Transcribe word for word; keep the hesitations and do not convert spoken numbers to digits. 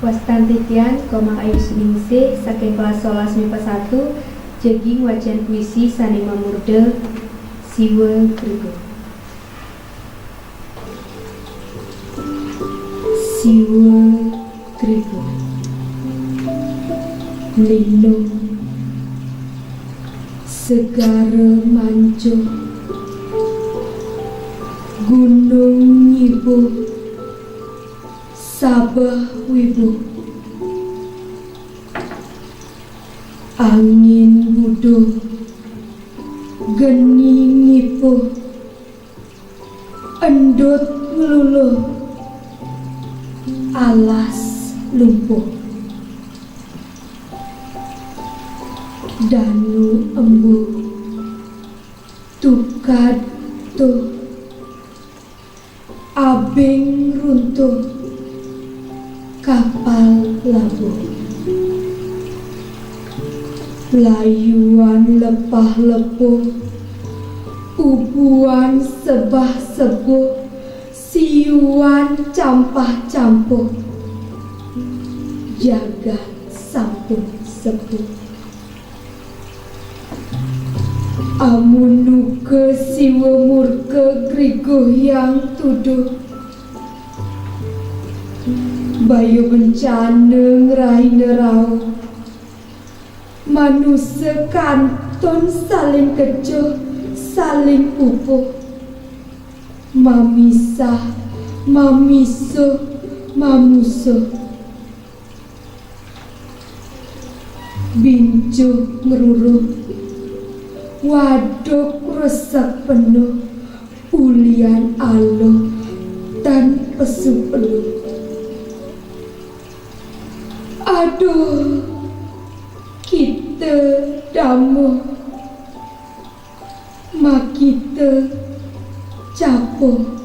Wastan titiang Komang Ayu Suningsih saking kelas sebelas MIPA satu, jeging wacan puisi sane mamurda Siwa Griga. Siwa Griga. Lino. Segara mancuh, gunung nyibuh, sabeh wibuh. Angin buduh, geni ngipuh, endut ngluluh, alas lumpuh. Danu embuh, tukad tuh, abing runtuh, kapal labuh. Layuan lepah lepuh, ubuan sebah sebuh, siuan campah campuh, jagat sampun sepuh. Amun nuka siwa murka Griga Hyang Tuduh, baya bencana ngrahina rauh. Manusa kantun saling kecuh, saling pupuh. Mamisah, mamisuh, mamusuh. Bincuh ngruruh, waduk resek penuh, ulian aluh tan pesu eluh. Aduh, kita damuh, makita capuh.